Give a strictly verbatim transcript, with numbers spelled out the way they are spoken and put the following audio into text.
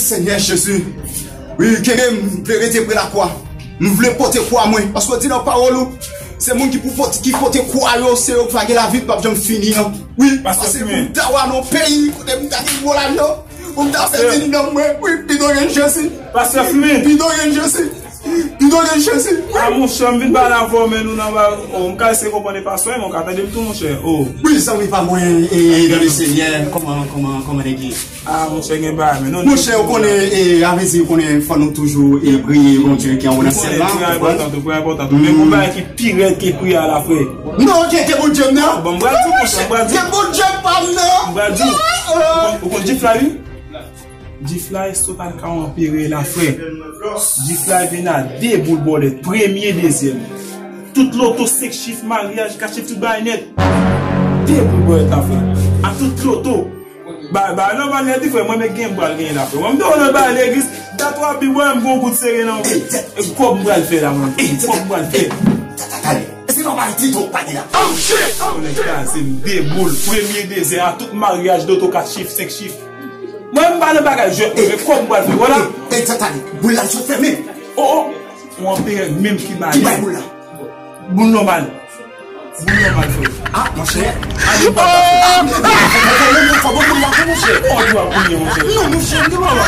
Senyè Jezi, wi, kenbe m, m vle rete pre lakwa. M vle pote kwa mwen, paske w di nan pawòl ou, se moun ki pou pote, ki pote kwa yo, se yo k va gen lavi k p ap janm fini an. Wi, pase pou m ta wa nan peyi kote m ta gen gwo lajan, pou m ta fè di nanm mwen, wi, pito gen Jezi. Pastè Fmin. Pito gen Jezi. Pito gen Jezi. A monchè, m vin pale avè w, men nou nan ba, oh, m ka eseye konprann e pastè, men w ka tande m tou, monchè. Oh. Wi, zanmi pa mwen, e, nan le Senyè, kòman, kòman, kòman nèg ye? Ah, monchè, gen bagay, men non. Monchè, ou konnen, e, avèdi, ou konnen, fò nou toujou, e, priye Bondye ki anwo nan syèl la, ou konprann? Tou, priyè enpòtan, tou, priyè enpòtan, tou. Men gon bagay ki pi rèd ke priye a la, frè. Non, ke, ke Bondye m nan. Bon, m pral di w, monchè, m pral di w. Ke Bondye pa m nan. M pral di w. Ou konn, ou konn G-Fly, wi? G-Fly sot al ka anpere la, frè. G-Fly vin a de boul bòlèt, premye, dezyèm. Tout loto, senk chif, maryaj, kat chif, tout bagay nèt. De boul bòlèt la, frè. A tout loto. Ba, ba, nòmal nèt, wi, frè, mwen menm gen m pral genyen la, frè. Mwen m te nan bagay legliz, dat w ap bi, mwen m gon goud sere nan men. E kòb m pral fè la, mwen. Kòb m pral fè. Tande, e se nòmal, Tito, pa di la. Oh, shit! Mwen kraze m de boul, premye, dezyèm, a tout maryaj, loto, kat chif, senk chif. Mwen m pa nan bagay jwèt, men kòb m pral fè, vwala. E, e, tande, boul la sot fèmen. Oh, oh. Yon anperè menm ki ba li. Ki bay boul la? Boul nòmal. Boul nòmal, frè. Ah, monchè. A di pa ta fè. Ah, monchè, fò bon boul la, monchè. Oh, ou ap goumen, monchè. Non, monchè, m te wè, wè.